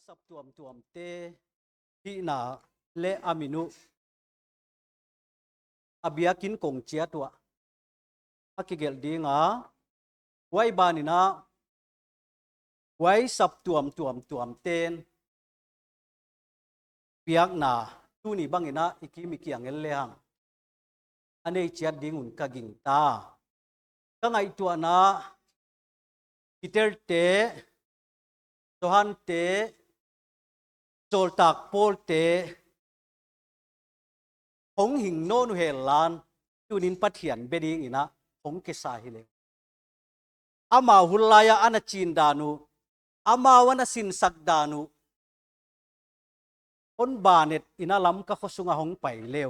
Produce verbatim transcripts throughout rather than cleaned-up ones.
sap tuamtuamte hihna leh a min uh a biakin kong chiat uah a kigelh ding a, huai ban in a, huai sap tuamtuamtuamte'n biakna tuni bang in a i kim i kiang el lehang a nei chiat ding un ka gingta. Ka ngaihtuahna, Peter te, Johan te, Sawltak Paul te hong hing nawn uh hen la, tuni'n Pathian be ding in a hong kisa hi leh, amau hun lai a ana chin dan uh, amau ana sinsak dan uh, hon ban et in a Lamka khosung a hong pai leh,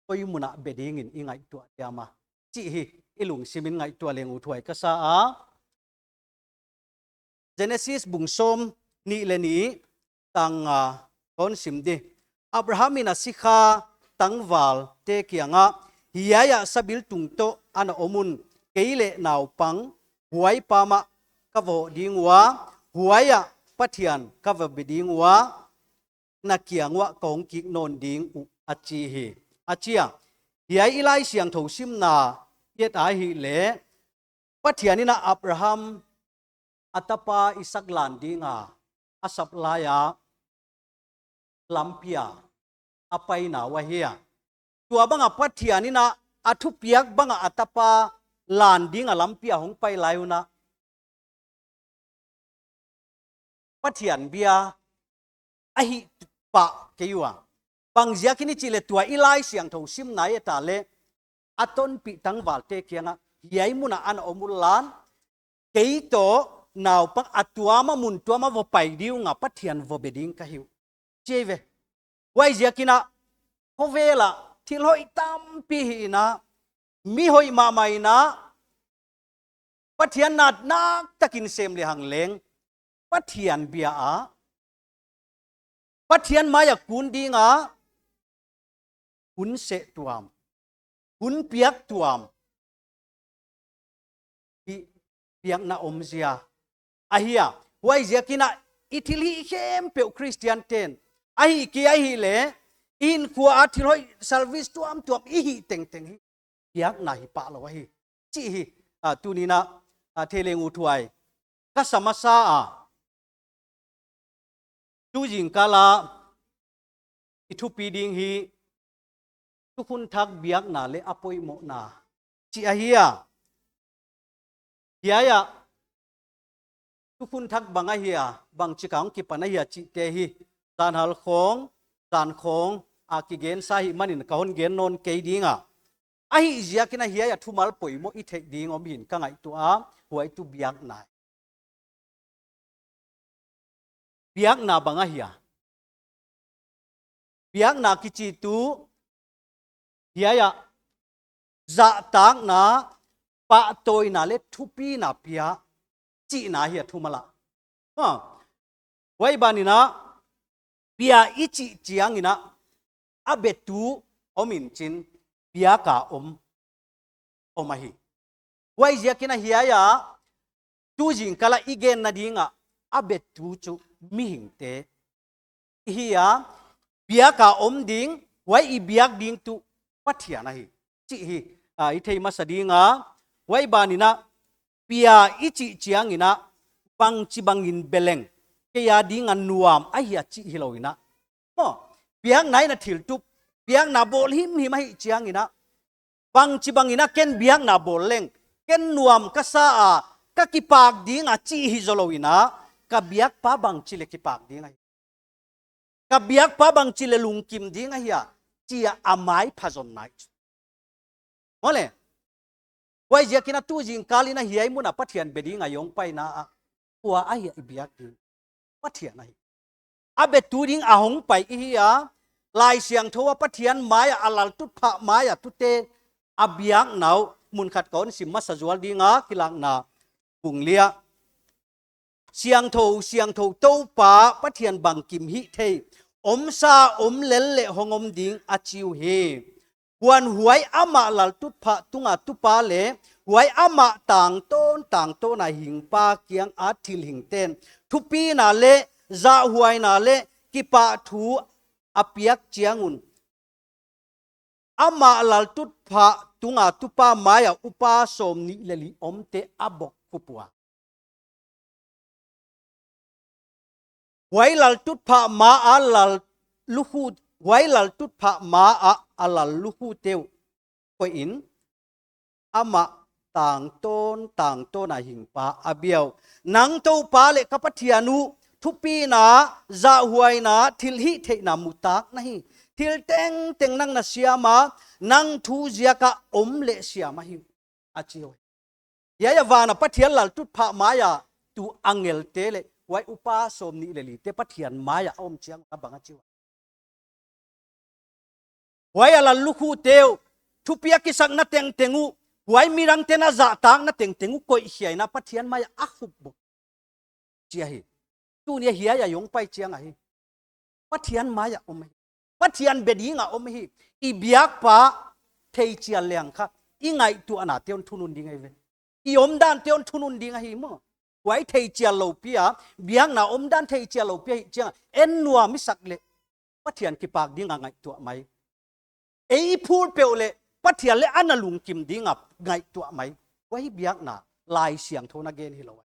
koi mun ah be ding in i ngaihtuah diam a chih hi i lungsim in ngaihtuah leng uthuai ka sa a. Genesis bung sawmnih leh nih, tang nga kon sim di. Abraham in a sikha tangvalte kiang ah, hiai ah sabiltung toh ana om un, kei leh naupang huai pam ah ka va hoh ding ua, huai ah Pathian ka va be ding ua, na kiang uah ka hong kik nawn ding uh, a chi hi, a chi a. Hiai i Laisiangthou simna i et a hih leh, Pathian in a Abraham a tapa Isak lan ding a a sap lai a lampi a a paina uh ahi a. Tua bang a Pathian in a, a thupiak bang a a tapa lan ding a lampi a hong pai lai un a, Pathian bia ahih pah kei ua. Bang ziakin i chih leh, tua i Laisiangthou simna i et a leh, a tonpih tangvalte kiang ah, hiai mun ah ana om un la, kei toh naupang a tuam a mun tuam a va pai ding ua, Pathian va be ding ka hi uh, chi ve. Huaiziakin a, khovel ah thil hoih tampi hih in a, mi hoih mahmah in a, Pathian na naktakin sem lehang leng, Pathian bia a, Pathian mai a kun ding a, hun seh tuam, hun piak tuam, i biakna omzia ahi a. Huaiziakin a, i thilhih khempeuh Christian te'n, ahih kei ahih leh, i hinkhua a thil hoih service tuamtuam i hih tengteng hi biakna hi pah lou ahi, chih hi, a, tuni'n a, a, thei leng uthuai ka sa masa a. Tu zingkal a i thupi ding hi, Thukhun Thak biakna leh a poimohna, chih ahi a. Hiai ah Thukhun Thak bang ahia, bangchik a hong kipan ahia chihte hi, zanhal khong, zan khong a kigen sa ahih manin ka hon gen nawn kei ding a. Ahihziakin a hiai a thumal poimoh i theih ding om hi'n ka ngaihtuah a, huai tuh biakna. Biakna bang ahia? Biakna kichi tuh hiai ah zahtakna, pahtawina leh thupina pia chihna ahi a thumal a. Ha. Huai ban in a, bia i chih chiangin a, a betu om in chin, biak a om om ahi. Huaiziakin a hiai a, tu zingkal a i genna ding a, a betu chu mihingte i hi a, biak a om ding, huai i biak ding tuh Pathian ahi, chih hi, a, i thei masa ding a. Huai ban in a, bia i chih chiangin a, bangchibang in be leng kei a ding a nuam ahia chih hilou in a, maw, biakna in a thil tup, biakna bawl himhim ahih chiangin a, bangchibang in a ken biakna bawl leng, ken nuam ka sa a, ka kipak ding a chih hi zoulou in a, ka biakpa bangchi leh kipak ding ahi, ka biakpa bangchi leh lungkim ding ahia, chi a a maipha zonna ahi chu. Maw leh, huaiziakin a tu zingkal in a hiai mun a Pathian be ding a i hong paina ah, kua ahia i biak ding? Pathian ahi. A betu ding a hong pai i hi a, Laisiangthou a Pathian mai a, a laltutphah mai a tute a biakna uh, mun khat ka hon sim masa zual ding a, Kilakna bung li ah, Siangthou, siangthou Toupa Pathian bangkim hih thei, omsa, om lel leh hong om ding a chi uhi. Huan huai amah laltutphah tunga tupa leh, huai amah tangtawn tangtawn a hingpa kiang a thilhingte'n thupina leh zahhuaina leh kipahthu a piak chiang un, amah laltutphah tunga tupa maia upa sawmnih leh li omte a bokkhup ua. Huai laltutphah maa lal lukhu, huai laltutphah maa a lal lukhute uh koihin, amah tangtawn tangtawn a hingpa a bia uh. Nang Toupa leh ka Pathian uh, thupina, zahhuaina, thilhihtheihna mutak na hi. Thil tengteng nang na siam a, nang thu ziaka om leh siam ahi uh, a chi uh. Hiai a vana Pathian laltutphah maia tu angelte leh huai upa sawmnih leh lite Pathian maia a om chiang a bang a chi uh. Huai a lal lukhute uh, thupi a kisakna tengteng uh, huai midangte'n a zahtakna tengteng uh koih hiaina Pathian maia a khup bawk chi ahi. Tuni a hiai a hong pai chiang ahi. Pathian maia om hi. Pathian be dinga om hi. I biakpa theichial leng kha, i ngaihtuahnate hon thunun ding ahi ve. I omdante hon thunun ding ahi maw. Huai theichial lou pi a, biakna omdan theichial lou pi a hih chiang a, en nuam i sak leh Pathian kipak dinga ngaihtuah mai. Ei i phul peuh leh Pathian leh ana lungkim dinga ngaihtuah mai. Huai biakna Laisiangthou in a gen hilou.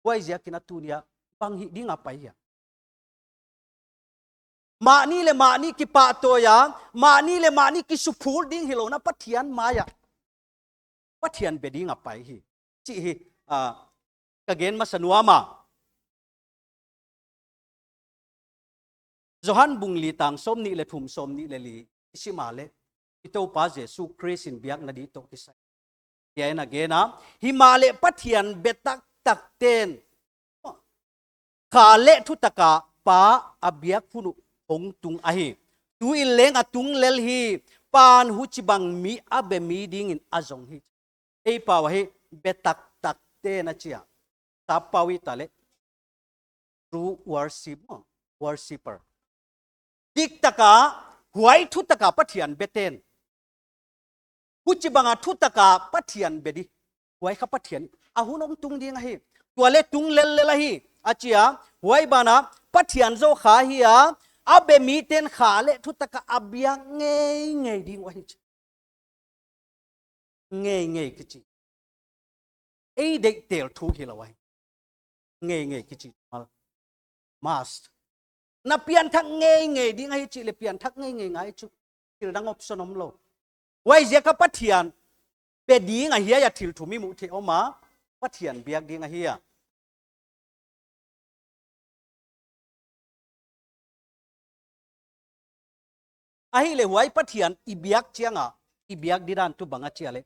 Huaiziakin a tuni a bang hih dinga pai hia? Mahni leh mahni kipahtawi a, mahni leh mahni kisuphul ding hilouna Pathian maia, Pathian be dinga pai hi. Chih hi, ah, ka gen masa nuam a. Johan bung li tang sawmnih leh thum, sawmnih leh li i sim a leh, i Toupa Jesu Khrist in biakna di toh kisai. Hiai in a gen a, himahleh Pathian be taktakte'n kha leh thutaka Pa a biak hun uh hong tung ahi. Tuin leng a tung lel hi, Pa'n huchibang mi a be mi dingin a zong hi. Ei pau ahi, be taktakte'n a chi a. Sap pau i ta leh, true worship, worshipper. Diktaka, huai thutaka Pathian bete'n. Huchibanga thutaka Pathian be di. Huai kha Pathian a hun hong tung ding ahi. Tua leh tung lellel ahi, a chi a. Huai bana Pathian zaw kha hi a, a be mite'n kha leh thutaka a biak ngeingei ding uh ahi chi. Ngeingei kichi. Ei deihtel thu hilou ahi. Ngeingei kichi. Mal. Must. Na pianthak ngeingei ding ahi chih leh pianthak ngeingei ngai chu. Thil dang option omlou. Huaiziaka Pathian be ding ahi a, thil thum i muh theih om a. Pathian biak ding ahi a. Ahihleh huai Pathian i biak chianga, i biak didan tuh bang a chi a leh.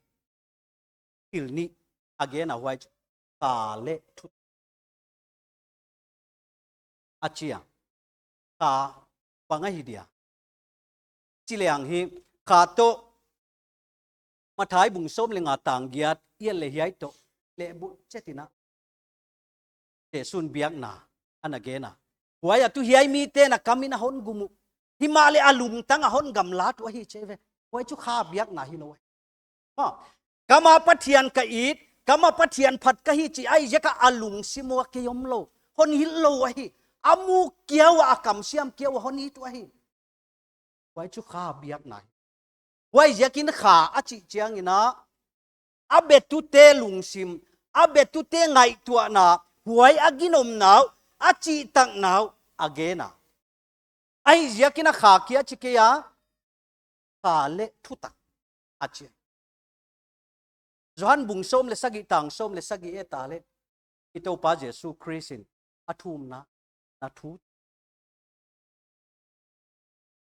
Thil nih a gen a huai chu. Kha leh thu. A chi a. Kha bang ahi dia. Chi leng hi kha toh Matthai bung sawm leh nga tang giat i et leh hiai toh lehbulh chet in a. Jesu'n biakna ana gen a. Huai a tuh hiai mite'n a kam in a hon gum uh. Himahleh a lungtang a hon gamlat uh ahi chi ve. Huai chu kha biakna hilou ahi. Ha. Kama Pathian ka it, kama Pathian phat ka hi chih ahi ziaka a lungsim ua kei omlou. Hon hilh lou ahi. A muk kia ua, a kamsiam kia ua hon it uh ahi. Huai chu kha biakna hi. Huaiziakin kha a chih chiangin a, a betute lungsim, a betute ngaihtuahna, huai a ginomna uh, a chihtakna uh a gen a. Ahihziakin a kha kia chi kei a, kha leh thutak a chi. Johan bung sawm leh sagih tang sawm leh sagih et a leh, i Toupa Jesu Khrist in a thumna, na thu.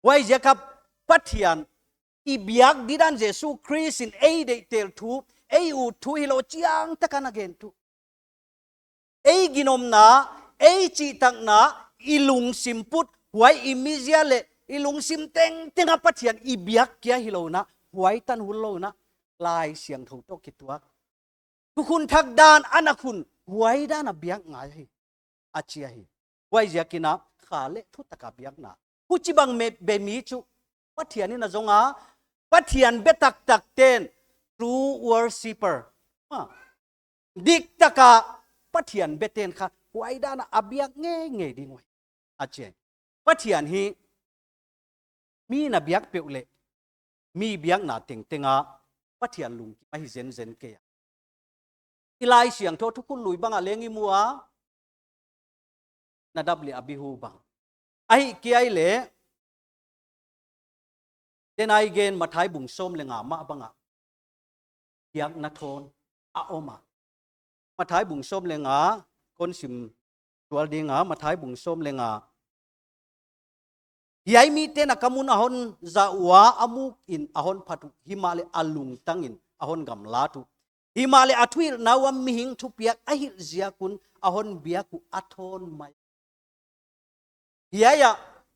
Huaiziaka Pathian i biak didan Jesu Khrist in ei deihtel thu, ei ut thu hilou chiangtak a na gen tuh. Ei ginomna, ei chihtakna, i lungsim put, huai i mizia leh, i lungsim tengteng a Pathian i biak kia hilouna, huai tan hun louna, Laisiangthou toh kituak. Thukhun thak dan ana khun, huai dan a biak ngai hi. A chi ahi. Huaiziakin a, kha leh thutaka biakna. Huchibang mi, be mi chu, Pathian in a zong a, Pathian be taktakte'n, true worshipper. Ha. Diktaka Pathian bete'n kha huai dan a biak ngeingei ding uh ahi. A chi. Pathian hi mi na biak peuh leh mi biakna tengteng a Pathian lungkim ahi zenzen kei a. I Laisiangthou Thukhun Lui bang ah leng i mu a, Nadab leh Abihu bang. Ahihkeileh, den a i gen Matthai bung sawm leh nga mah bang ah biakna thawn a om a. Matthai bung sawm leh nga, kon sim tual ding a, Matthai bung sawm leh nga. Hiai miten a kam un a hon zah ua, a muk in a hon phat uh, himahleh a lungtang in a hon gamlat uh. Himahleh a thuhilhna uah mihing thupiak a hilh ziak un a hon biak uh a thawn mai. Hiai a,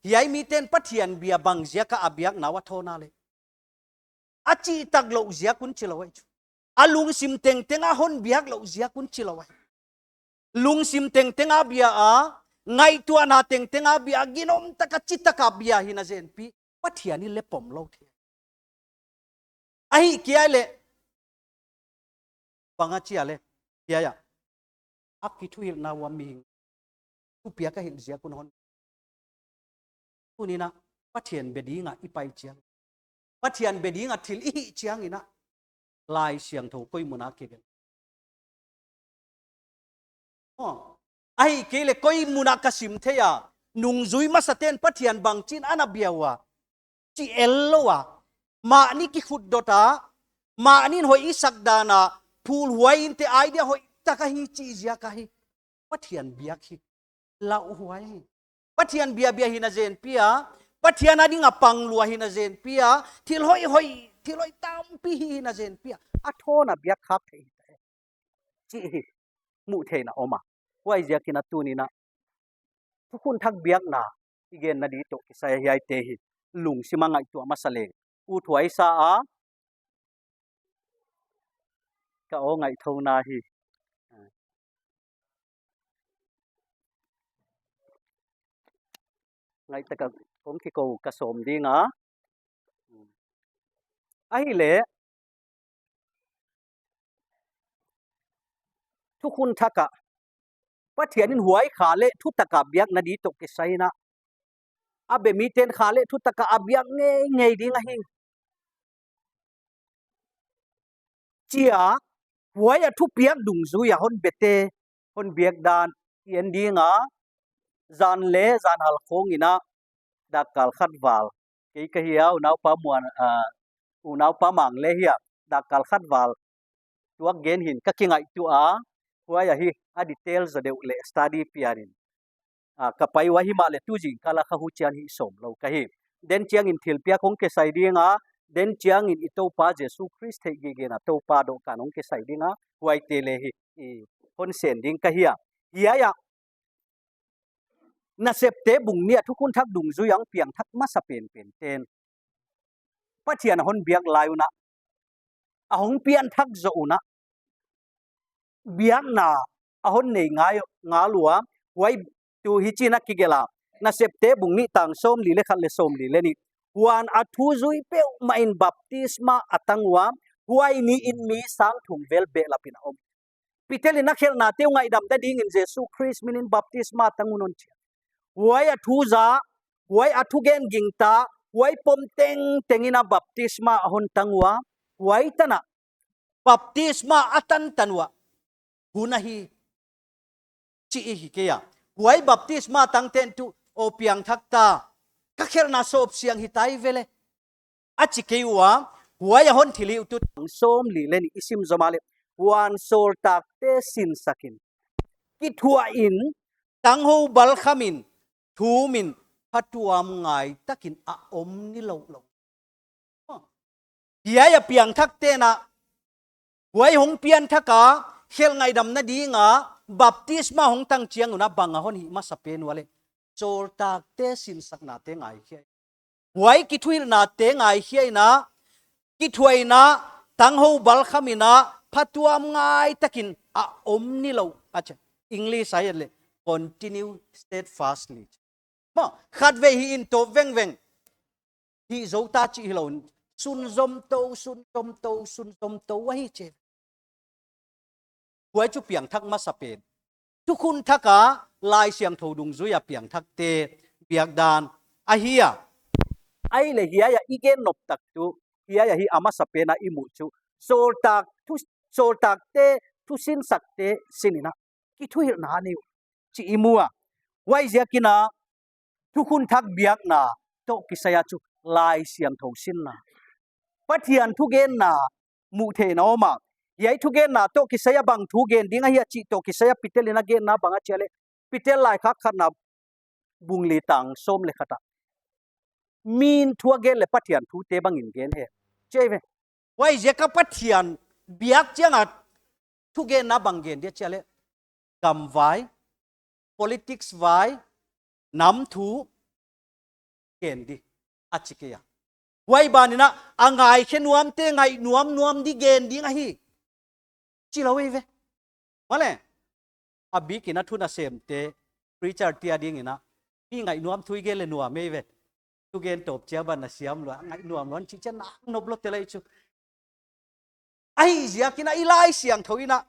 hiai miten Pathian bia bang ziak a a biakna uah thawn a leh, a chihtak louh ziak un chi lou ahi chu. A lungsim tengteng a hon biak louh ziak un chi lou ahi. Lungsim tengteng a bia a, ngaihtuahna tengteng a bia, ginom taka chitak a bia hi na zenpi, Pathian in leh pom lou thei. Ahihkeileh, bang a chi a leh, hiai a, a kithuhilhna uah mihing thupiak a hilh ziak un hon. Tuni'n a, Pathian bia ding a i pai chiang, Pathian bia ding a thil i hih chiangin a, Laisiangthou koi mun a kigelh? Oh. Ahihkeileh koi mun a ka sim thei a, nungzui masaten Pathian bangchin ana bia ua, chi el lou a, mahni kikhutdot a, mahni'n hoih i sak dan a, phul huai inte idea hoihtak ahi chih ziak ahi. Pathian biak hi lauhuai hi. Pathian bia bia hi na zenpi a, Pathian a ding a pang lua hi na zenpi a, thil hoihhoih, thil hoih tampi hi na zenpi a, a thawn a biak khak thei hi. Chih hi muh theihna om a. Huaiziakin a tuni'n a, Thukhun Thak biakna i genna di toh kisai hiaite hi lungsim a ngaihtuah masa leng, uthuai sa a, ka aw ngaihtuahna hi. Ngaihtak a kong kikou ka sawm ding a. Ahihleh, Thukhun Thak a Pathian in huai kha leh thutak a biakna di toh kisai in a, a bia miten kha leh thutak a a biak ngeingei ding ahi. Chia, huai a thupiak dungzui a hon biate, hon biak dan i en ding a, zan leh zan hal khawng in a, dakkal khat val. Kei ka hi a, unaupa Muan, ah, unaupa Mang leh hi a, dakkal khat val tuak gen hi'n ka kingaihtuah a, huai ahi a detail zaw deuh leh study pian in. Ah, ka pai ua himahleh tu zingkal a kha huchian hih sawm lou ka hi. Den chiangin thilpiak hong kisai ding a, den chiangin i Toupa Jesu Khrist theih gigena Toupa dohkan hong kisai ding a, huaite leh hi, i hon sen ding ka hi a. Hiai a, Nasepte bung nih a Thukhun Thak dungzui a hong piangthak masa penpen ten Pathian a hon biak lai un a, a hong pianthak zoh un a, biakna a hon nei ngai, ngal ua, huai tu hichi'n a kigelh a. Nasepte bung nih tang sawmli leh khat leh sawmli leh nih. Huan a thu zui peuhmah in baptisma a tang ua, huai ni in mi sang thum vel behlap in a om. Peter in a khelhnate uh ngaihdamna dingin Jesu Khrist min in baptisma tang un, hon chi a. Huai a thu za, huai a thugen gingta, huai pom tengteng in a baptisma a hon tang ua, huai tan a baptisma a tantan ua hun ahi chih hi kei a. Huai baptisma tangten tu, aw piangthak ta, ka khelhna sawp siang hi tai ve leh, a chi kei ua, huai a hon thilhih uh tu tang sawmli leh nih i sim zom a leh, huan sawltakte sinsak in, kithuah in, tanghou balkham in, thum in, phatuam ngai takin a om nilouh lou. Hiai a piangthakte'n a, huai hong pianthak a, khelh ngaihdamna ding a, baptisma hong tang chiang un a bang a hon hih masa pen ua leh, sawltakte sinsaknate ngaikhia. Huai kithuhilhnate ngaikhia in a, kithuah in a, tanghou balkham in a, phatuam ngai takin a om nilouh, a chi. English a et leh, continue steadfastly. Maw, khatvei hih in tawp vengveng hih zou ta chih hilou in, sunzom tou, sunzom tou, sunzom tou ahi chi. Huai chu piangthak masa pen. Thukhun Thak a Laisiangthou dungzui a piangthakte biakdan ahi a. Ahihleh hiai a i gen nop tak tuh, hiai a hi a masapen a i muh tuh, sawltak thu, sawltakte, thusinsakte sin in a kithuhilhna nei uh chih i mu a. Huaiziakin a Thukhun Thak biakna toh kisai a tuh Laisiangthou sinna, Pathian thugenna muh theihna om a. Hiai thugenna toh kisai a bang thu gen ding ahia chih toh kisai a Peter in a genna bang a chi a leh, Peter laikhak khatna bung li tang sawm leh khat a, min thu a gen leh Pathian thute bangin gen hen chi ve. Huaiziak a Pathian biak chiang a thugenna bang gen dia chi a leh, gam vai, politics vai, nam thu gen di a chi kei a. Huai ban in a, a ngaikhe nuamte ngaih nuamnuam di gen ding ahi chi lou ei ve. Mahleh, a bik in a thunasemte, preacher te ading in a, mi ngaih nuam thu i gen leh nuam ei ve. Thugen tawp chiang ban na siam lua, ngaih nuam lua chih chiang nak nop lou te lai chu. Ahihziakin a i Laisiangthou in a,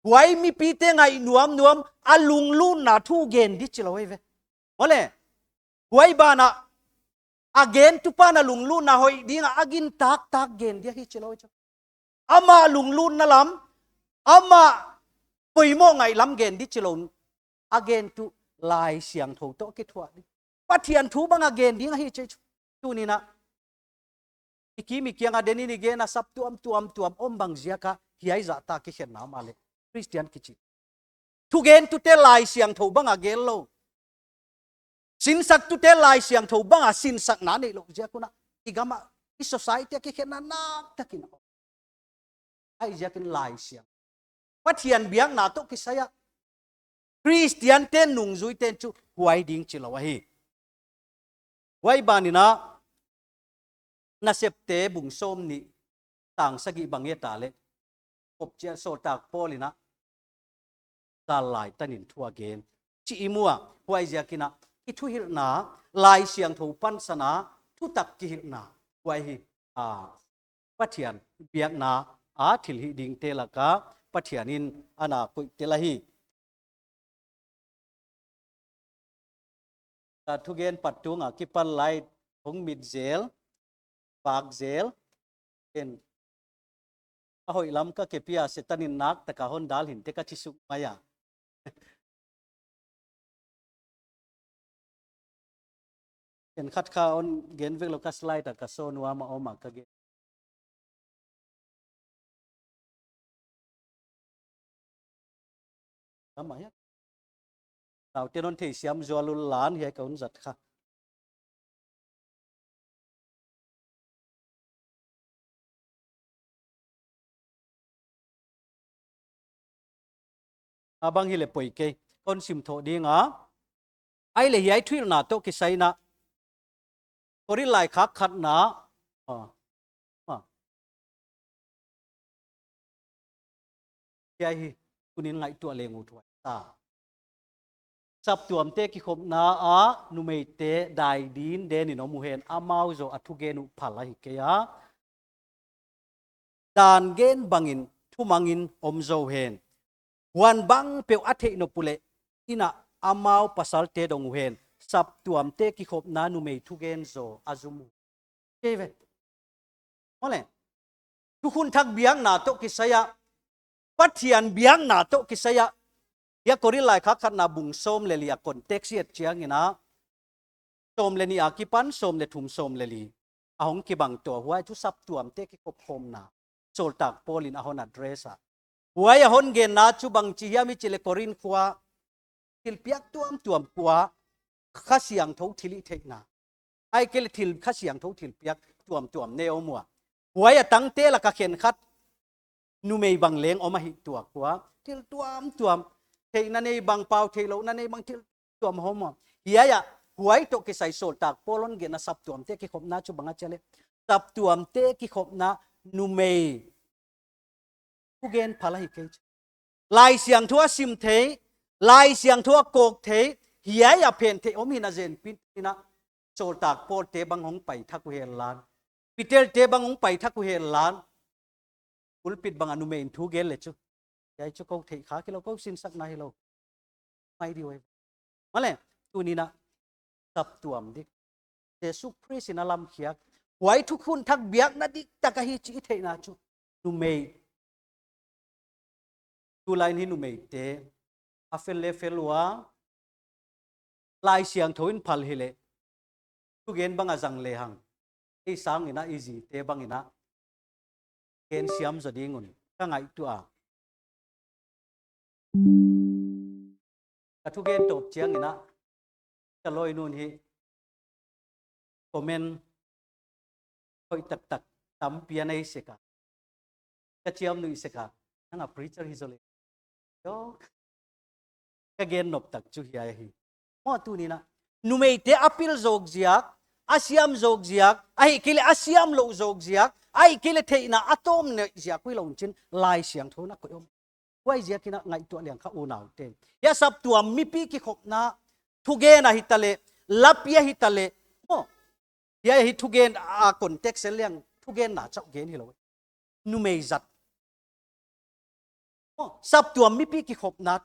huai mipite ngaih nuamnuam a lunglutna thu gen di chi lou ei ve. Mahleh, huai ban a, a gentupa'n a lunglutna hoih ding a a gintaktak gen di ahi chi lou ei chu. Amah lunglutna lam, amah poimoh ngaih lam gen di chi lou in, a gen tuh Laisiangthou toh kithuah di, Pathian thu bang a gen ding ahi chi chu. Tuni'n a, i kim i kiang a den in i gen a sap tuamtuam tuam om bang ziak a hiai zahtak kikhenna mahleh Christian kichi. Thugentute Laisiangthou bang a gen lou, sinsaktute Laisiangthou bang a sinsakna neih lou ziak un a, i gam a, i society a kikhenna nakpi takin a om. Ahihziakin Laisiang, Pathian biakna toh kisai a Christian ten nungzuiten chu huai ding chi lou ahi. Huai ban in a, Nasepte bung sawmnih tang sagih bang i et a leh, kopchia sawltak Paul in a, gal lai tan in thu a gen chih i mu a. Huaiziakin a, i thuhilhna, Laisiangthou pansan a thutak kihilhna, huai hi, a, Pathian biakna a thilhih dingte lak a Pathian in ana koih tel ahi. Ka thugen pat tung a kipan lai hong mit zel, vak zel, en. A hoih lam ka kepih a, Setan in naktak a hon dal hinte ka chi suk mai a. Khenkhat kha hon gen vek lou, ka slide a ka show nuam a om a ka gen. Ka mah hiam? Naute non theisiam zual ula, hiai ka hun zat kha. A bang hileh poi kei, kon sim thou ding a. Ahihleh hiai thuhilhna toh kisai in a, Korin laikhak khatna, a, a, hiai hi, kunin ngaihtuah leng uh thuai ta. Saptuamte kikhopna ah numeite dai din den in om uhen, amau zaw a thugen uh phal ahi kei a. Dan gen bangin thumangin om zaw uhen. Huan bang peuh a theih nop uleh, inn ah amau pasalte dong uhen. Saptuamte kikhopna numei thugen zaw a zum uh. Kei ve. Mahleh, Thukhun Thak biakna toh kisai a, Pathian biakna toh kisai a, hiai Korin laikhak khatna bung sawm leh li a context i et chiangin a, sawm leh nih a kipan sawm leh thum, sawm leh li a hong kibang tou a, huai chu saptuamte kikhop khawmna Sawltak Paul in a hon address a. Huai a hon genna chu bangchi hiam i chih leh Korin khua thilpiak tuamtuam kua, Kha Siangthou thilhih theihna, ahihkeileh thil Kha Siangthou thilpiak tuamtuam nei om ua. Huai a tangte lak a khenkhat numei bang leng om ahih tuak ua. Thil tuamtuam, theihna nei bang, pau theihlouhna nei bang, thil tuam om ua. Hiai a, huai toh kisai Sawltak Paul hon genna saptuamte kikhopna chu bang a chi leh, saptuamte kikhopna numei thugen phal ahi kei. Laisiangthou a sim thei, Laisiangthou a kawk thei, hiai a phen thei om hina zenzen pen in a, Sawltak Paul te bang hong pai thak uhen lan, Peter te bang hong pai thak uhen lan, pulpit bang a numei in thugen leh chu, hiai chu kou theih kha hilou, kou sinsakna hilou. mai di uh ei. Mahleh, tuni'n a saptuam dik, Jesu Khrist in a lamkhiak, huai thukhun thak biakna diktak ahi chih i theihna chu, numei, tulai in hi numeite a fel leh fel ua, Laisiangthou in phal hileh, thugen bang a zang lehang, ei sangin a i zite bangin a gen siam zaw ding un ka ngaihtuah a. Ka thugen tawp chiangin a, ka lawinu'n hi comment hoih taktak tampi a nei sek a, ka chiamnuih sek a, nang a preacher hi zaw leh, ka gen nop tak chu hiai ahi. Maw, tuni'n a numeite a pil zawk ziak, a siam zawk ziak, ahihkeileh a siam lou zawk ziak, ahihkeileh theihna a tawm neih ziak uh hilou in chin Laisiangthou in a koih om. Huaiziakin a ngaihtuah leng kha, unaute, hiai saptuam mipi kikhopna, thugen ahi taleh, lapi ahi taleh, maw, hiai hi thugen a context en leng thugenna chauh gen hilou, numei zat, maw, saptuam mipi kikhopna,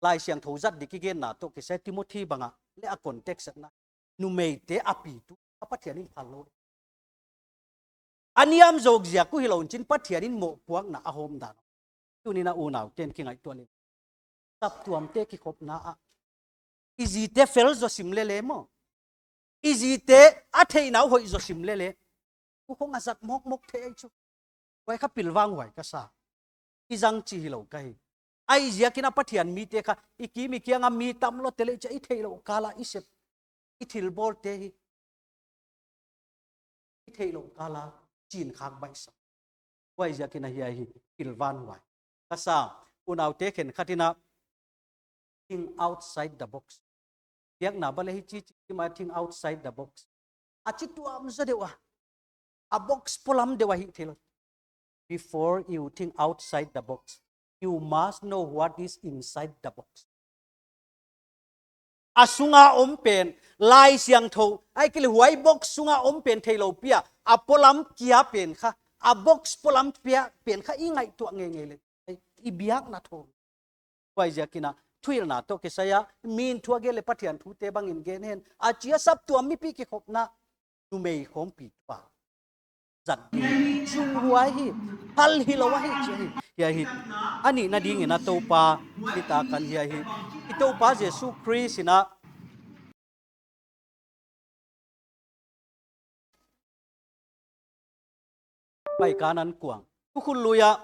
Laisiangthou zat di kigenna toh kisai Timothy bang a leh a context na, numeite a pitu a Pathian in phal lou, a niam zawk ziak uh hilou in chin Pathian in mohpuakna a hawm dan. Tuni'n a unaute'n kingaihtuah leh, saptuamte kikhopna ah i zite fel zaw sim lele maw, i zite a theihna uh hoih zaw sim lele, uh khong a zat mawkmawk thei chu. Huai kha pilvanghuai ka sa. I zang chih hilou ka hi. Ahihziakin a Pathian mite kha, i kim i kiang a mi tam lou te leh chia, i theihlouh kal a i sep, i thilbawlte hi i theihlouh kal a chin khak baihsak. Huaiziakin a hiai hi pilvanghuai ka sa. Unaute khenkhat in a think outside the box. Biakna bang leh hichi chi, chi mai, think outside the box. A chi tuam zaw deuh a, a box polam deuh a hih theilou. Before you think outside the box, you must know what is inside the box. A sunga om pen, Laisiangthou, ahihkeileh huai box sunga om pen theilou pi a, a polam kia pen kha, a box polam kia pen kha i ngaihtuah ngeingei leh, i biakna thou. Huaiziakin a thuhilhna toh kisai a, mi'n thu a gen leh Pathian thute bangin gen hen, a chi a, saptuam mipi kikhopna, numei khawmpi tuh a zat ding sunghuai hi, phal hilou ahi chih ahi. Hiai hi a nihna dingin a Toupa nitak ahi. Hiai hi i Toupa Jesu Khrist in a Pai Kanan kuang, thukhun lui a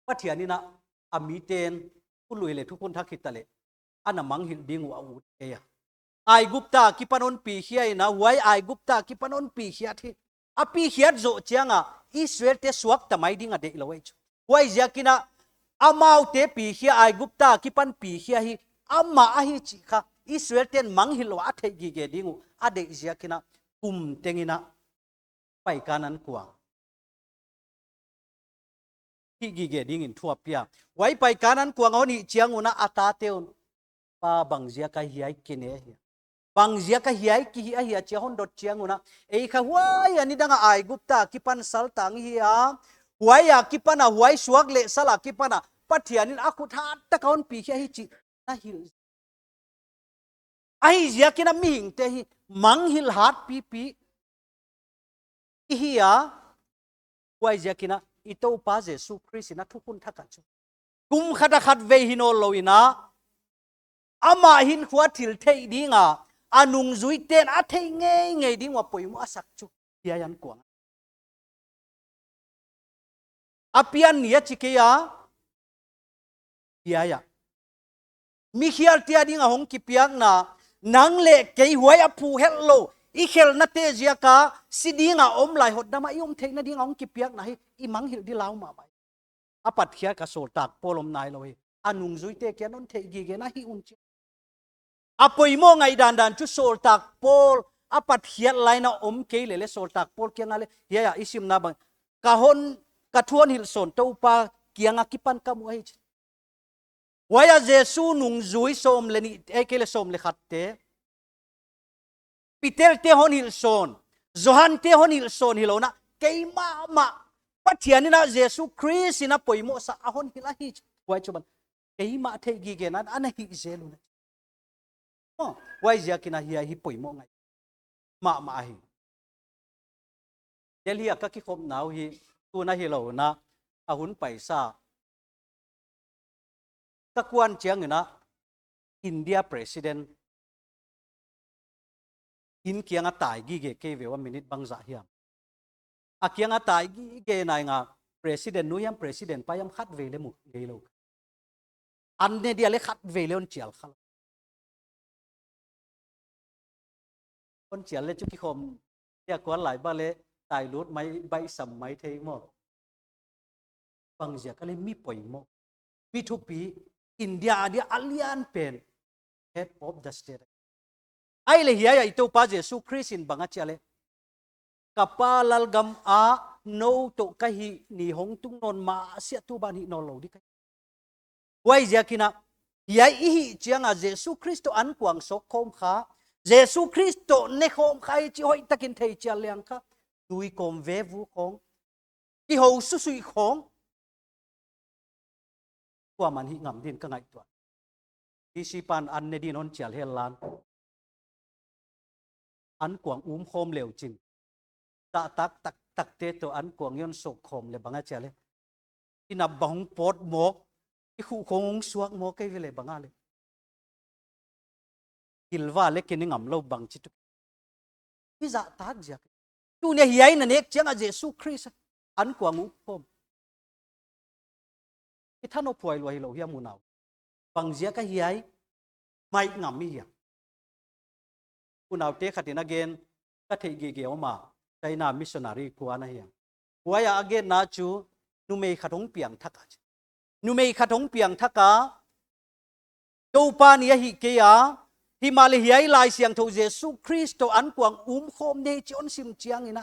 Pathian in a, a miten, thukhun lui leh thukhun thak hita leh, ana manghilh ding uh a ut kei a. Aigupta akipan hon pikhia in a, huai Aigupta akipan hon pikhiat hi, a pikhiat zoh chiang a Israelte suakta mai ding a deihlou ei chu. Huaiziakin a, amaute pikhia, Aigupta akipan pikhia hi amah ahi chih kha Israelte'n manghilh lou a theih gige ding uh a deih ziakin a, kum tengin a Pai Kanan kuang hih gige dingin thu a pia. Huai Pai Kanan kuang a hon hih chiang un a, a tate un, Pa, bangziak a hiai kine hia? Bangziak a hiai kihih ahia? Chia hon dot chiang un a, ei kha huai a nidang a Aigupta akipan saltang i hi a, huai akipan a, huai suak leh sal akipan a Pathian in a khut hat tak a hon pikhia hi chih na hilh. Ahihziakin a mihingte hi manghilh hat pipi i hi a, huaiziakin a i Toupa Jesu Khrist in a thukhun thak a chu, kum khat a khatvei hi nawnlou in a, amah hinkhua thil theih ding a, a nungzuite'n a theih ngeingei ding ua poimoh a sak chu hiai an kuang. A pian ni a chi kei a, hiai a mikhialte a ding a hong kipiakna, nang leh kei huai a phuh hetlou, i khelhnate ziak a si ding a om lai hotdam a i om theihna ding a hong kipiakna hi i manghilh di lau mahmah. A pat khiak a sawltak Paul om nailou hi, a nungzuite kiang a hon theih gige na hi un chi. A poimoh ngaihdan dan chu sawltak Paul a pat khiat lai in a om kei leh leh sawltak Paul kiang a leh, hiai a i simna bang, ka hon, ka thu hon hilhsawn Toupa kiang akipan ka mu ahi chi. Huai a Jesu nungzui sawm leh nih, ahihkeileh sawm leh khatte, Peter te hon hilhsawn, Johan te hon hilhsawn hilou in a, kei mahmah, Pathian in a Jesu Khrist in a poimoh sa a hon hilh ahi chi. Huai chu bang, Keimah theih gige nan ana hih zel un. Oh, huaiziakin hiai hi poimoh ngai mahmah hi. Delhi a ka kikhopna uh hi, tuna hilou in, a hun paisa. Ka kuan chiangin India President in kianga tai gige kei ve ua, minute bangzah hiam. A kianga tai gige nai nga, President nu hiam, President pa hiam, khatvei leng mu ngeilou. An ne dia leng khatvei leng hon chial kha. Hon chial leh chu kikhom dia kuan lai bang leh tai lut mai, baihsam mai thei maw. Bangziak a leh mi poimoh, mi thupi, India a dia a lian pen, head of the state. Ahihleh hiai a i Toupa Jesu Khrist in bang a chi a leh, ka Pa lalgam a nou toh ka hih ni hong tung nawn masiah tu ban hih nawnlou di ka hi. Huaiziakin hiai i hih chianga Jesu Khrist toh ankuang sawk khawm kha, Jesu Khrist toh ne khawm kha i chih hoihtakin thei chian leng kha, tui kawm ve vu khong, kihou susuih khong, kuaman hih ngam din ka ngaihtuah. Hiai sipan an ne din hon chial hel lan. Ankuang um khawm leuchin, zahtak taktakte toh ankuang i hon sawk khawm leh bang a chi a leh, i nap bang hong pawt mawk, i khuh khong hong suak mawk kei ve leh bang a leh. Kilva leh kei ni ngamlou bangchi tu. I zahtak ziak. Tuni a hiai na nek chianga Jesu Khrist ankuang um khawm, i thanop huai lua hilou hiam unau? Bangziak a hiai mai ngam i hia? Unaute khat in a gen, ka theih gige om a, China missionary kuan ahi a. Huai a a genna chu numei khat hong piangthak a. Numei khat hong piangthak a, Toupa ni ahih kei a, himahleh hiai Laisiangthou Jesu Khrist toh ankuang um khawm nei chih hon sim chiangin,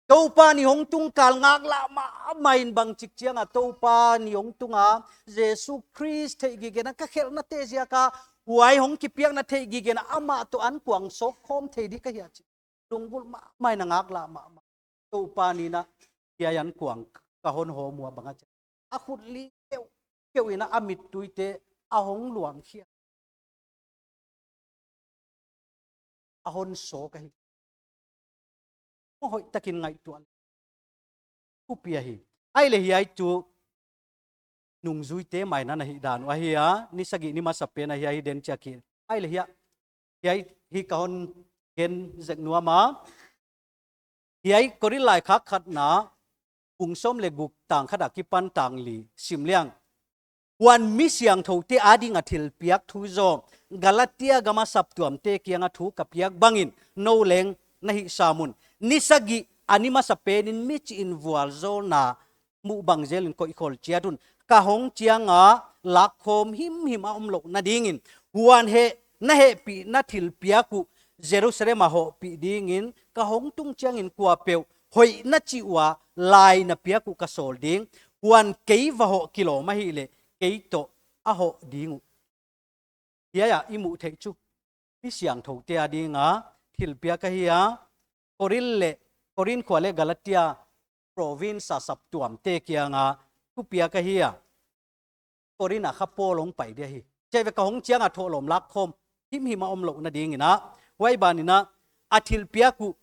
Toupa ni hong tung kal ngaklah mahmah in bangchik chianga Toupa ni hong tunga Jesu Khrist theih gigena ka khelhnate ziaka huai hong kipiakna theih gigena amah toh ankuang sawk khawm thei di ka hia chih lunggulh mahmah in a ngaklah mahmah. Toupa ni in hiai ankuang ka hon hawm ua bang a chi a, a khut li keuh keuh in a mittuite a hong luang khia, a hon sawk ahi. Hoihtakin ngaihtuah thupi ahi. Ahihleh hiai tuh nungzuite maina na hihdan uh ahi a, ni sagih ni masapen ahi a, hi den chiah ki. Ahihleh hiai, hiai hi ka hon gen zek nuam a. Hiai Korin laikhak khatna, bung sawm leh guk tang khat akipan tang li sim leng. Huan mi siangthoute adinga thilpiak thu zaw Galatia gama saptuamte kianga thu ka piak bangin nou leng na hih sam un. Ni sagih a ni masapenin michih in vualzawlna muh bang zelin koihkhol chiat un. Ka hong chianga lakkhawm himhim a omlouhna dingin, huan heh na hehpihna thilpiak uh Jerusalem a hohpih dingin ka hong tung chiangin kuapeuh hoih na chih ua lai na piak uh ka sawl ding. Huan kei va hoh kilawm ahihleh kei toh a hoh ding uh. Hiai a i muh theih chu mi siangthoute adinga thilpiak ahi a. Korin leh, Korin khua leh Galatia province a saptuamte kianga thupiak ahi a. Korin a kha Paul hong pai di ahi. Chih ve ka hong chianga thohlawm lakkhawm himhim a omlouhna dingin. Huai banin a thilpiak uh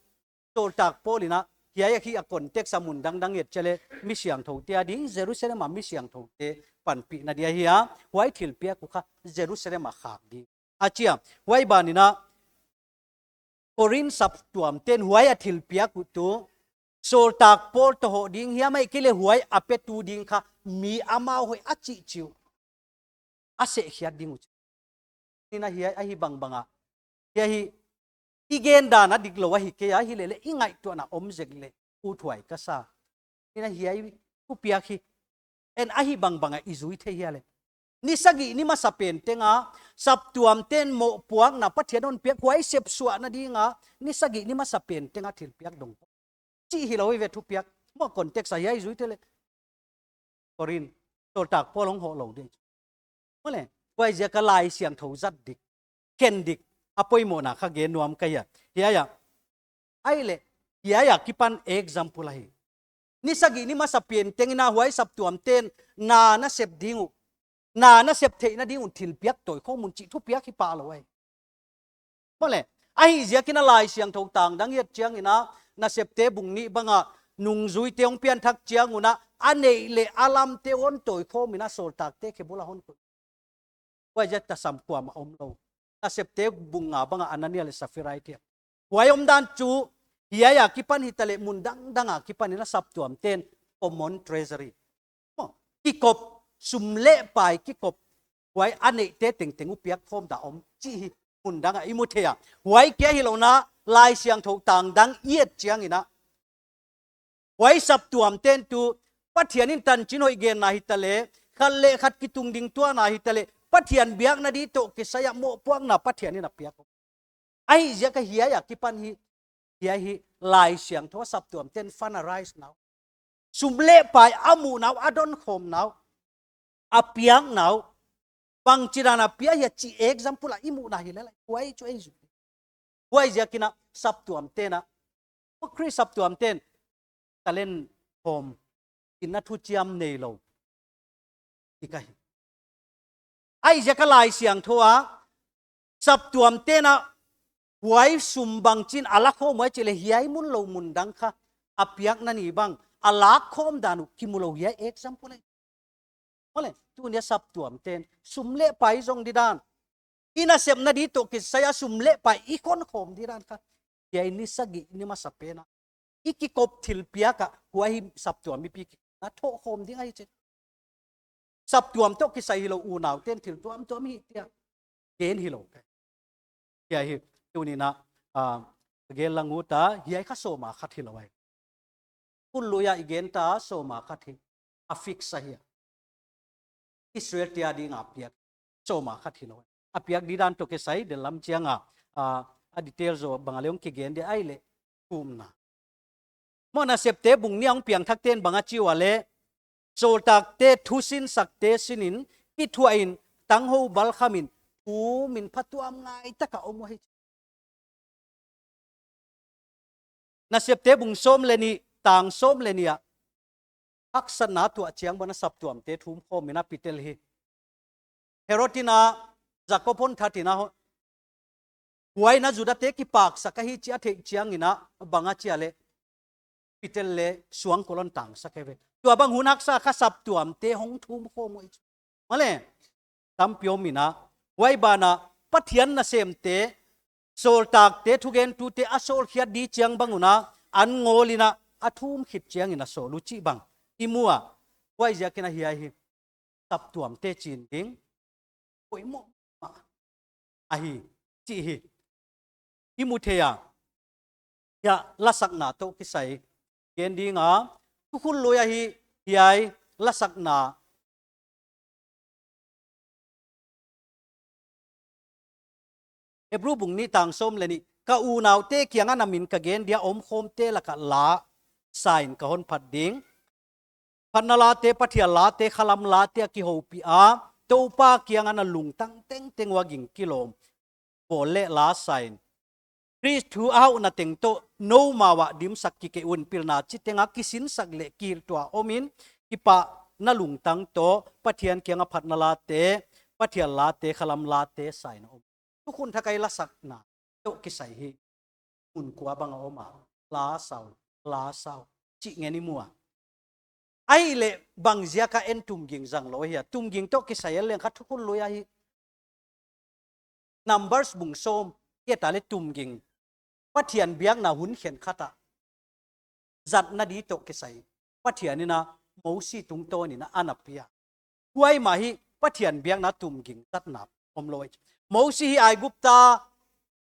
sawltak Paul in hiai a hi a context a mun dangdang et chiah leh mi siangthoute ading, Jerusalem a mi siangthoute panpihna di ahi a. Huai thilpiak uh kha Jerusalem a khak di a chi a. Huai banin Korin saptuamten huai a thilpiak uh tuh sawltak Paul toh hoh ding hiam ahihkeileh huai a petu ding kha mi amau hoih a chih chih uh a sehkhiat ding uh. Ni in hiai ahi bangbang a, hiai hi i gendan a diklou ahi kei a, ahihleh leh i ngaihtuahna om zek leh uthuai ka sa. Ni in hiai thupiak hi en ahi bangbang a i zui thei hia leh. Ni sagih ni masapen tenga saptuamten mohpuakna Pathian hon piak huai sepsuahna dinga ni sagih ni masapen tenga thilpiak dong chih hilou hi ve thupiak. Maw context a hiai zui thei leh. Korin, sawltak Paul hong hoh lou di. Maw leh, huaiziak a Laisiangthou zat dik, khen dik, a poimohna kha gen nuam ka hi a. Hiai a, ahihleh, hiai a kipan example ahi. Ni sagih ni masapen tengin huai saptuamten na na sep ding uh. Na nasep theihna ding un thilpiak tawikhawm un chih thupiak hi pah lou ahi. Maw le, ahihziakin a Laisiangthou tang dang i et chiangin a, Nasepte bung nih bang ah, nungzuite hong pianthak chiang un a, a neih leh a lamte hon tawikhawm in a, sawltakte khe bul ah hon koih. Huaiziak tasam kuamah omlou. Nasepte bung nga bang ah Anania leh Saphira i chih. Huai omdan chu, hiai akipan hitaleh mun dangdang akipan in a saptuamte'n common treasury, maw, kikop, sum leh pai kikop, huai a neihte tengteng uh piak khawm dan om chih hi mun dang ah i mu thei a. Huai kia hilou in a, Laisiangthou tang dang i et chiangin a, huai saptuamte'n tuh, Pathian in tanchin hoih genna hitaleh, khat leh khat kitungding tuahna hitaleh, Pathian biakna di toh kisai a mohpuakna Pathian in a piak. Ahihziak a hiai akipan hi, hiai hi Laisiangthou a saptuamte'n fundraise na uh, sum leh pai a muhna uh, a dawnkhawmna uh, a piakna uh, bangchidan a pia hia chih example a i muhna hi leh lai. Huai chu ei zui. Huaiziakin a saptuamte'n a, Khrist saptuamte'n talent khawm in a thuchiam neilou. I ka hi. Ahihziak a Laisiangthou a, saptuamte'n a, huai sum bangchin a lakhawm uh chih leh hiai mun lou mun dang kha, a piakna ni bang, a lakkhawm dan uh kimu lou hiai example ahi. Maw le, tuni a saptuamte'n, sum leh pai zong di dan. I nasepna di toh kisai a sum leh pai i khonkhawm di dan kha. Hiai ni sagih ni masapen a, i kikop thilpiak a, huai hi saptuam mipi kikopna thoh khawm ding ahi chi. Saptuam toh kisai hilou unaute'n thil tuamtuam hih dia gen hilou ka. Hiai hi, tuni in a, ah, gen lang ut a, hiai kha sawm a khat hilou ahi. Khut lui a i gen ta sawm a khat hi. A fix ahi a. Israelte ading a piak sawm a khat hilou. A piak di dan toh kisai, del lam chiang a, ah, a detail zaw bang a leng kigen di ahi leh, thumna. Maw, Nasepte bung nih a hong piangthakte'n bang a chi ua leh, sawltakte thusinsakte sinin, kithuah in, tanghou balkham in, thum in phatuam ngai tak a om uh hi. Nasepte bung sawm leh nih, tang sawm leh nih a, haksatna tuah chiang bang a saptuamte thum khawm in a Peter hi. Herod in a Jakob hon that in a, huai in a Judate kipaksak ahi chih a theih chiangin a, bang a chi a leh, Peter leh suangkul hon tangsak ahi ve. Tuabang hun haksa kha saptuamte hong thum khawm uh hi. Maw le, tampi om in a, huai ban a, Pathian nasemte, sawltakte, thugentute a sawlkhiat di chiang bang un a, an ngawl in a, a thum khit chiangin a sawl uh chih bang i mu a. Huaiziakin a hiai hi saptuamte chin ding poimoh mah ahi chih hi i mu thei a. Hiai lasakna toh kisai gen ding a, thukhun lui ahi, hiai lasakna. Hebru bung nih tang sawm leh nih, ka unaute kiang a na min ka gen dia, omkhawmte lak ah la sa in ka hon phat ding. Phatna late, Pathian late, khalam late a kihoupih a, Toupa kiang a na lungtang tengteng ua ging kilawm bawl leh la sa in. Khrist thu a hauhna teng toh noumau ah dimsak kikei un, pilna chiteng a kisinsak leh kiltua om in, kipahna lungtang toh Pathian kiang a phatna late, Pathian late, khalam late sa in om. Thukhun thak a i lasakna toh kisai hi. Mun kua bang a om a, la sa uh, la sa uh chih ngen i mu a. Ahihleh bangziak a en tumging zang lou hia? Tumging toh kisai en leng kha thukhun lui ahi. Numbers bung sawm i et a leh tumging, Pathian biakna hun khenkhat a zatna di toh kisai, Pathian in a Mosi tungtawn in a ana pia. Huai mah hi Pathian biakna tumging zatna omlou ahi. Mosi hi Aigupta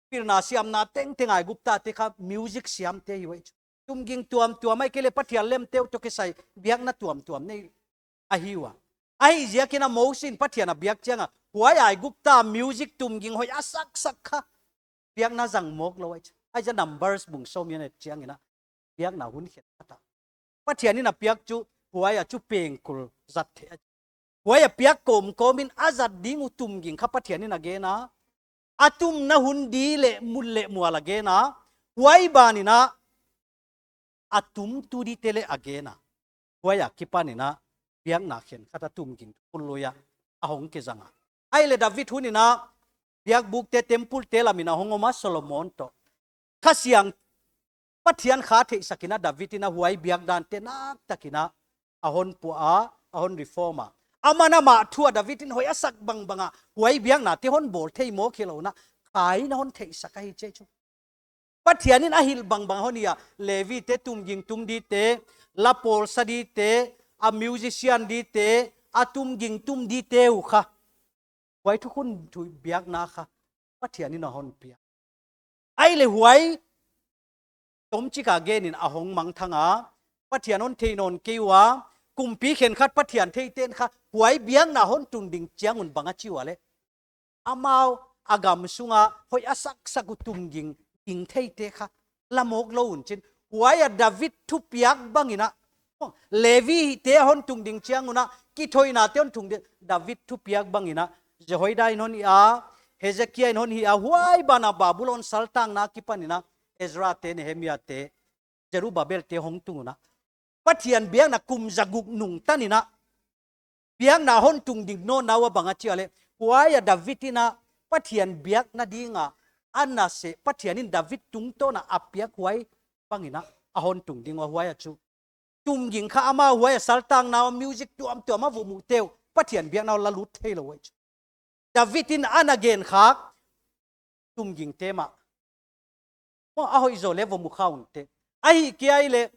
pilna siamna tengteng, Aiguptate kha music siamte hi uh ahi. Tumging tuamtuam ahihkeileh Pathian lemte uh toh kisai biakna tuamtuam nei ahi ua. Ahihziakin a Mosi in Pathian a biak chiang a, huai Aigupta music tumging hoih a saksak kha biakna zang mawk lou ahi. Ahi zia Numbers bung sawm i en chiangin a, biakna hun khenkhat a Pathian in a piak chu, huai a chu pengkul zat theih ahi. Huai a piak kawmkawm in a zat ding uh tumging kha Pathian in a gen a, a tumna hun di leh mun leh mual a gen a, huai ban in a, a tumtu dite leh a gen a. Huai akipan in a, biakna khenkhat a tumging thukhun lui a a hong kizang a. Ahihleh David hun in a biakbuk te, temple te lam in a hong om a, Solomon toh. Kha Siang, Pathian kha theihsak in a David in a huai biak dan te naktak in a a hon puah a, a hon reform a. Aman amah thu a David in hoih a sak bangbang a huai biakna te hon bawl thei mawk hilou in a, kha in a hon theihsak ahi chi chu. Pathian in a hilh bangbang hon hi a, Levi te tumging tum di te, la pawl sa di te, a musician di te, a tumging tum di te uh kha, huai thukhun thu biakna kha Pathian in a hon pia. Ahihleh huai tomchik a gen in a hong mangthang a, Pathian hon thei nawn kei ua, kumpi khenkhat Pathian theite'n kha huai biakna hon tun ding chiang un bang a chi ua leh, amau a gam sung a hoih a saksak uh tumging ging theite kha la mawk lou un chin. Huai a David thupiak bang in a, Levi te hon tung ding chiang un a, kithoihna te hon tung ding, David thupiak bang in a, Jehoiada in hon hi a, Hezekia in hon hi a, huai ban a Babylon saltangna kipan in a, Ezra te, Nehemia te, Zerubbabel te hong tung un a, Pathian biakna kum zaguk nung tan in a, biakna hon tung ding nawn a ua bang a chi a leh, huai a David in a Pathian biakna ding a a nasep, Pathian in David tungtawn a a piak huai bang in a a hon tung ding ua, huai a chu tumging kha amau huai a saltangna ua music tuamtuam a va mu te uh Pathian biakna uh la lut theilou uh chu. David in ana gen khak tumging te mah, maw, a hoih zaw leh va mu kha un te. Ahihkeileh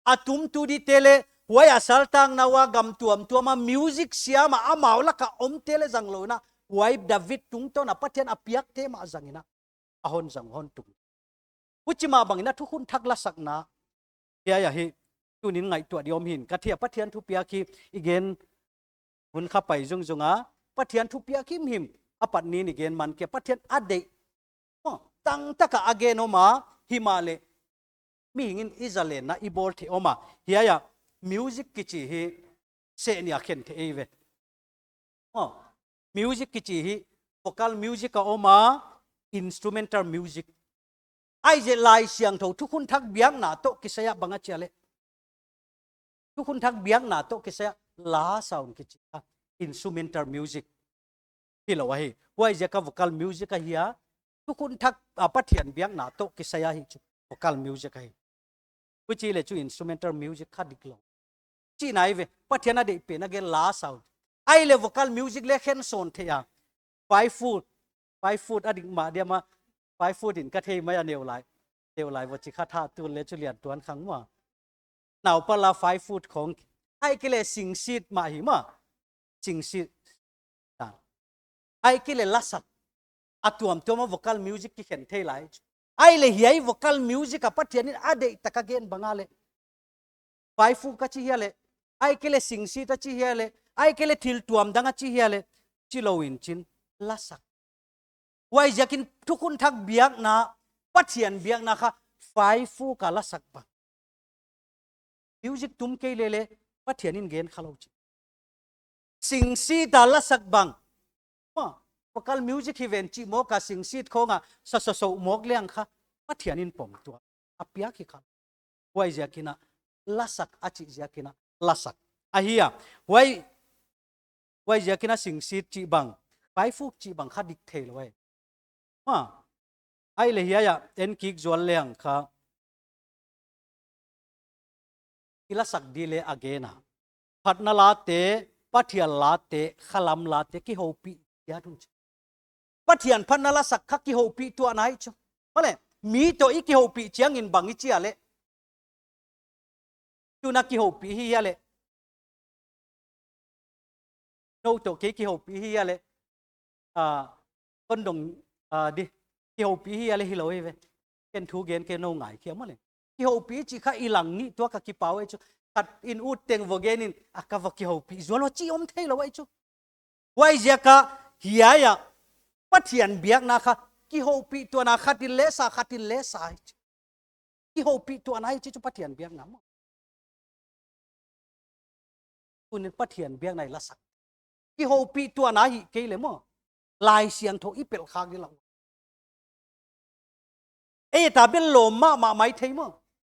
a tumtu di te leh huai a saltangna ua gam tuamtuam a music siam a amau lak a om te leh zang lou in a, huai David tungtawn a Pathian a piak te mah zang in a, a hon zang hon tung. Huchi mah bang in a thukhun thak lasakna hiai ahi, tuni'n ngaihtuah di om hi'n ka thei a. Pathian thupiak hi i gen hun kha pai zungzung a, Pathian thupiak himhim a pat ni'n i gen man kei a, Pathian a deih, maw, tangtak a a gen om a, himahleh mihing in i zalenna i bawl theih om a. Hiai a music kichi hi seh nih a khen theih ei ve. Maw, music kichi hi vocal music a om a, instrumental music. Ahihziak Laisiangthou thukhun thak biakna toh kisai a bang a chi a leh, thukhun thak biakna toh kisai a la sound kichi a, instrumental music hilou ahi. Huaiziak a vocal music ahi a, thukhun thak a Pathian biakna toh kisai ahi chu vocal music ahi. Huchi leh chu instrumental music kha diklou chihna ahi ve. Pathian a deih pen a gen la sound. Ahihleh vocal music leh khen sawn theih a. Five foot, five foot a dik mah diam a, five foot in ka thei mai a, neu lai, neu lai va chi kha tha, tu leh chu lian tuan khang maw. Naupang la five foot khong. Ahihkeileh singsit mah hi maw. Singsit. Ahihkeileh lasak. A tuamtuam a vocal music kikhen thei lai chu. Ahihleh hiai vocal music a Pathian in a deih tak a gen bang a leh, five foot a chi hia leh, ahihkeileh singsit a chi hia leh, ahihkeileh thil tuam dang a chi hia leh, chilou in chin, lasak. Huaiziakin thukhun thak biakna, Pathian biakna kha five foot a lasak bang. Music tum kei leh leh Pathian in gen kha lou chi. Singsit a lasak bang, maw, vocal music hi ven chih mawk a, singsit khong a sa sa sa mawk leng kha Pathian in pom tuah a piak hi kha. Huaiziakin a lasak a chih ziakin a lasak ahi a. Huai, huaiziakin a singsit chih bang, five foot chih bang kha dik theilou ahi. Maw, ahihleh hiai a en kik zual leng kha i lasak di leh a gen a, phatna late, Pathian late, khalam late kihoupih dia tu. Pathian phatna lasak kha kihoupih tuahna ahi chu. Mahleh, mi toh i kihoupih chiangin bang i chi a leh, tu na kihoupih hi hia leh, nou toh kei kihoupih hi hia leh, ah, kon dong, ah, di, kihoupih hi hia leh hilou hi ve. Ken thu gen kei, nou ngaikhia mahleh. Kihoupih chih kha i lang nih tuak a kipan ahi chu. Khat in ut teng va gen in, a ka va kihoupih zual lou chi om theilou ahi chu. Huaiziak a hiai a Pathian biakna kha kihoupih tuahna, khat in leh sa, khat in leh sa ahi chu. Kihoupih tuahna ahi chi chu Pathian biakna maw. Tuni'n Pathian biakna i lasak, kihoupih tuahna hi kei leh maw, Laisiangthou i pelh khak di lou. Ei ta bel lawm mahmah maithei maw.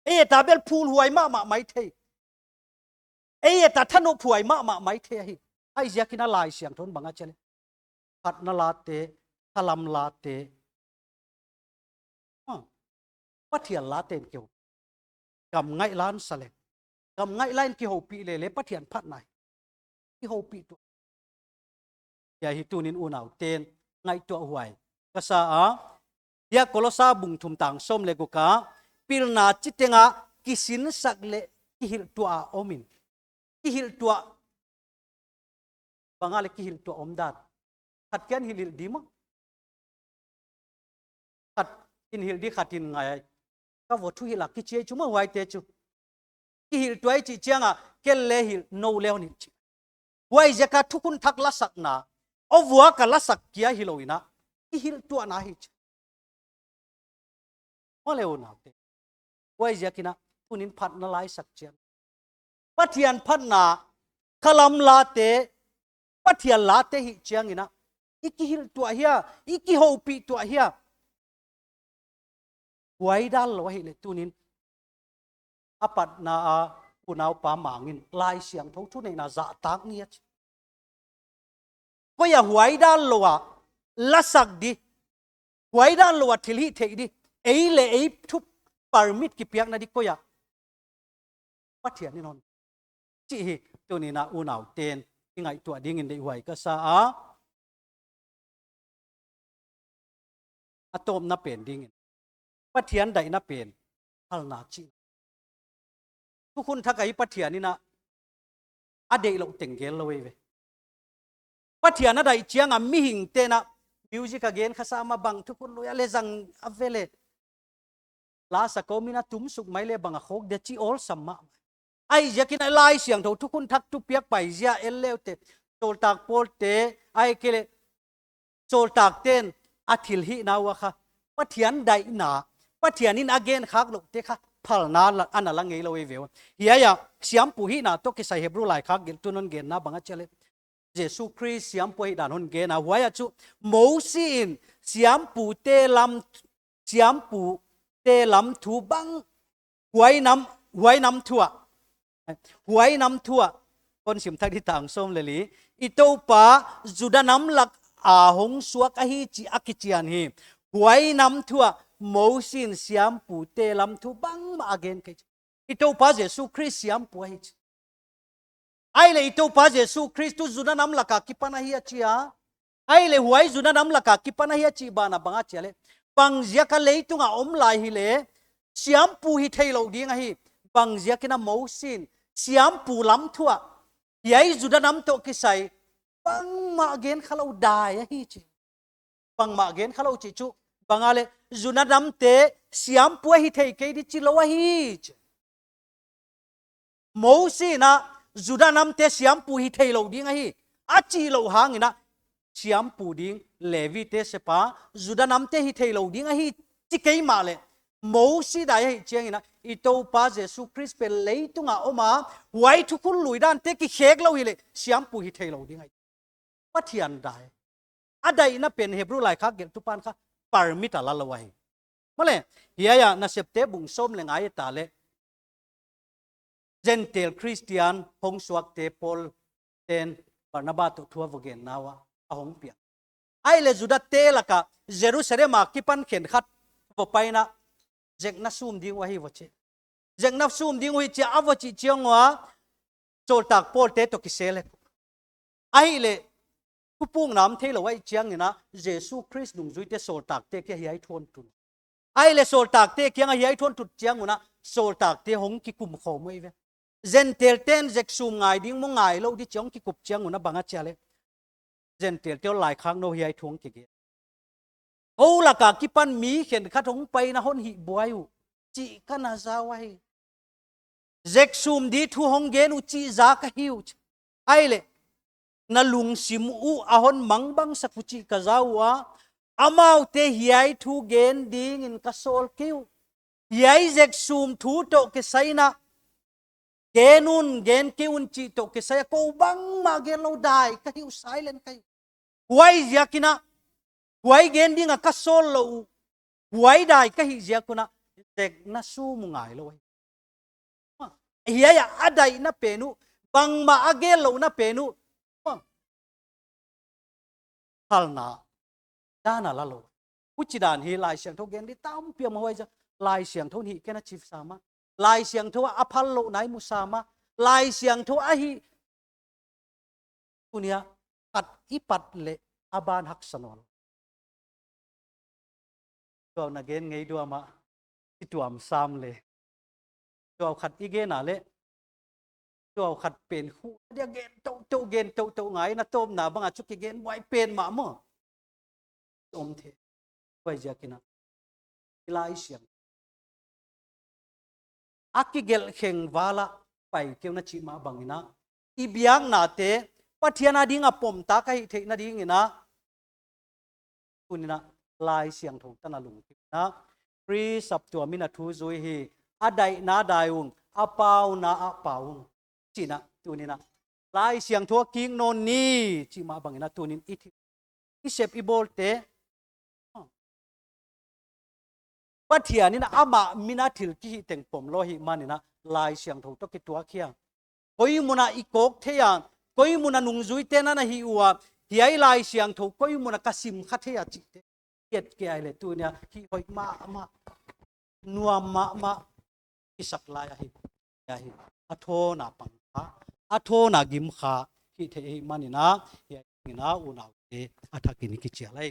Ei ta bel phulhuai mahmah maithei. Ei ta thanop huai mahmah maithei ahi. Huaiziakin a Laisiangthou in bang a chi a leh, phatna late, khalam late, ha, Pathian late in kihou. Gam ngaihla in sa leh, gam ngaihla in kihoupih leh leh Pathian phatna hi. Kihoupih tuah. Hiai hi tunin unauten ngaihtuah huai ka sa a. Hiai Kolosa bung thum tang sawm leh guk ah, pilna chiteng a kisinsak leh kihilhtuah a om in. Kihilhtuah. Bang a leh kihilhtuah omdan? Khat kiang hilhhilh di maw. Khat in hilh di, khat in ngai. Ka va thuhilh a kichi chu maw huaite chu. Kihilhtuah i chih chiang a, kel leh hilh, nou leh hon hilh chi. Huaiziak a thukhun thak lasakna, aw vua ka lasak kia hilou in a, kihilhtuahna hi chi. Maw leh unaute. Huaiziakin a, tunin phatna la i sak chiang, Pathian phatna, khalam late, Pathian late hih chiangin a, i kihilhtuah hia, i kihoupih tuah hia? Huai dan lou ahihleh tunin, a patna a unaupa Mang in Laisiangthou thuneihna zahtak ni a chi. Koi a huai dan lou a lasak di, huai dan lou a thilhih theih di, ei leh ei thu permit kipiakna di koi a? Pathian in hon chih hi tunin a unauten i ngaihtuah dingin deihhuai ka sa a. A tawpna pen dingin, Pathian daihna pen phalna chih. Thukhun thak a hi Pathian in a, a deihlouh teng gel lou ei ve. Pathian a daih chiang a mihingte'n a, music a gen kha sa mah bang thukhun lui a leh zang a ve leh, la sa kawm in a tum suk mai leh bang a khawk dia chi awlsam mah. Huaiziakin a Laisiangthou thukhun thak thupiak paizia en leh ute, Sawltak Paul te, ahihkeileh sawltakte'n a thilhihna uah kha, Pathian daihna, Pathian in a gen khak louhte kha phalna la, ana la ngei lou ei ve ua. Hiai a siampu hihna toh kisai Hebru laikhak gelhtu'n hon genna bang a chi a leh, Jesu Khrist siampu ahihdan hon gen a, huai ah chu Mosi in siampute lam, siampute lam thu bang, huai nam, huai nam thu ah, huai nam thu ah, kon sim thak di tang sawm leh li, i Toupa Juda nam lak a hong suak ahi chih a kichian hi. Huai nam thu ah Mosi in siampute lam thu bangmah a gen kei. I Toupa Jesu Khrist siampu ahi chi. Ahihleh i Toupa Jesu Khrist tuh Juda nam lak a kipan ahi a chi a. Ahihleh huai Juda nam lak a kipan ahi a chih banah bang a chi a leh, bangziak a leitung a om lai hileh siampu hi theilou ding ahi. Bangziakin a Mosi in siampu lam thu ah, hiai Juda nam toh kisai bangmah gen kha lou dai ahi chi. Bangmah gen kha lou chih chu bang a leh, Juda namte siampu ahi thei kei di chi lou ahi chi. Mosi in a Juda namte siampu hi theilou ding ahi a chih louh hangin a, siampu ding Levite sepa, Juda namte hi theilou ding ahi chi kei mahleh, Mosi dai ahih chiangin a, i Toupa Jesu Khrist pen leitung a om a, huai thukhun lui dante kikhek lou hileh siampu hi theilou ding ahi. Pathian dai. A daihna pen Hebru laikhak gelhtu pan kha permit a la lou ahi. Mahleh, hiai a Nasepte bung sawm leh nga i et a leh, Gentile Khristian hong suakte Paul te'n Barnaba toh thu a va genna uah a hong piang. Ahihleh Judate lak a Jerusalem a kipan khenkhat va pai in a, zekna sum ding uh ahi va chi. Zekna sum ding uh hi chi a va chih chiang ua, sawltak Paul te toh kisel leh, ahihleh thupukna om theilou ahih chiangin a, Jesu Khrist nungzuite sawltakte kiang a hiai thu hon tun. Ahihleh sawltakte kiang a hiai thu hon tut chiang un a, sawltakte hong kikum khawm uh ei ve. Gentile te'n zek sum ngai ding maw ngai lou di chih hong kikup chiang un a bang a chi a leh, Gentile te aw, laikhak nou hiai thu hong kigen. Kou lak a kipan mi khenkhat hong pai in a hon hihbuai uh chih ka na za uh ahi. Zek sum di thu hong gen uh chih za ka hi uh. Ahihleh, na lungsim uh a hon mangbangsak uh chih ka za ua, amaute hiai thu gen dingin ka sawl kei uh. Hiai zek sum thu toh kisai in a, gen un, gen kei un chih toh kisai a kou bangmah gen lou dai ka hi uh, silent ka hi uh. Huaiziakin a, huai gen ding a ka sawl lou uh, huai dai ka hih ziak un a, zekna sum uh ngai lou ahi. Hiai a a daihna pen uh, bangmah a gen louhna pen uh, phalna dan a la lou. Huchi dan hi Laisiangthou gen di tampi om, huaiziak Laisiangthou in hih ken a chi sam a, Laisiangthou a phal louhna i mu sam a, Laisiangthou a hih. Tunia khat i pat leh a ban haksa nawn. Tuau na gen ngei diam a, i tuam sam le. Tuau khat i gen a leh, tuau khat pen khu dia gen toutou, gen toutou ngai, na tawpna bang a chu kigen buai pen mahmah om thei. Huaiziakin a, i Laisiang a kigelh kheng val a pai kei un a chih mah bangin a, i biaknate Pathian a ding a pomtak a hih theihna dingin a, tuni'n a Laisiangthou tan a lungkim in a, Khrist saptuam in a thu zui hi, a daihna dai ung, a pauna a pau ung, chi'n a, tuni'n a Laisiangthou a kik nawn ni chih mah bangin a, tuni'n i thi, i sep i bawlte Pathian in amah min a thil kihih teng pom lou ahihmanin a, Laisiangthou toh kituak hia. Koi mun a i kawk thei a, koi mun a nungzuite'n a na hih ua, hiai Laisiangthou koi mun a ka sim kha thei a chihte et kei a leh tunia hih hoih mahmah, nuam mahmah, i sak lai ahi, ahi. A thawn a pang kha, a thawn a gim kha hih theih ahihmanin a, hiai in a unaute a thakin i kichial lai.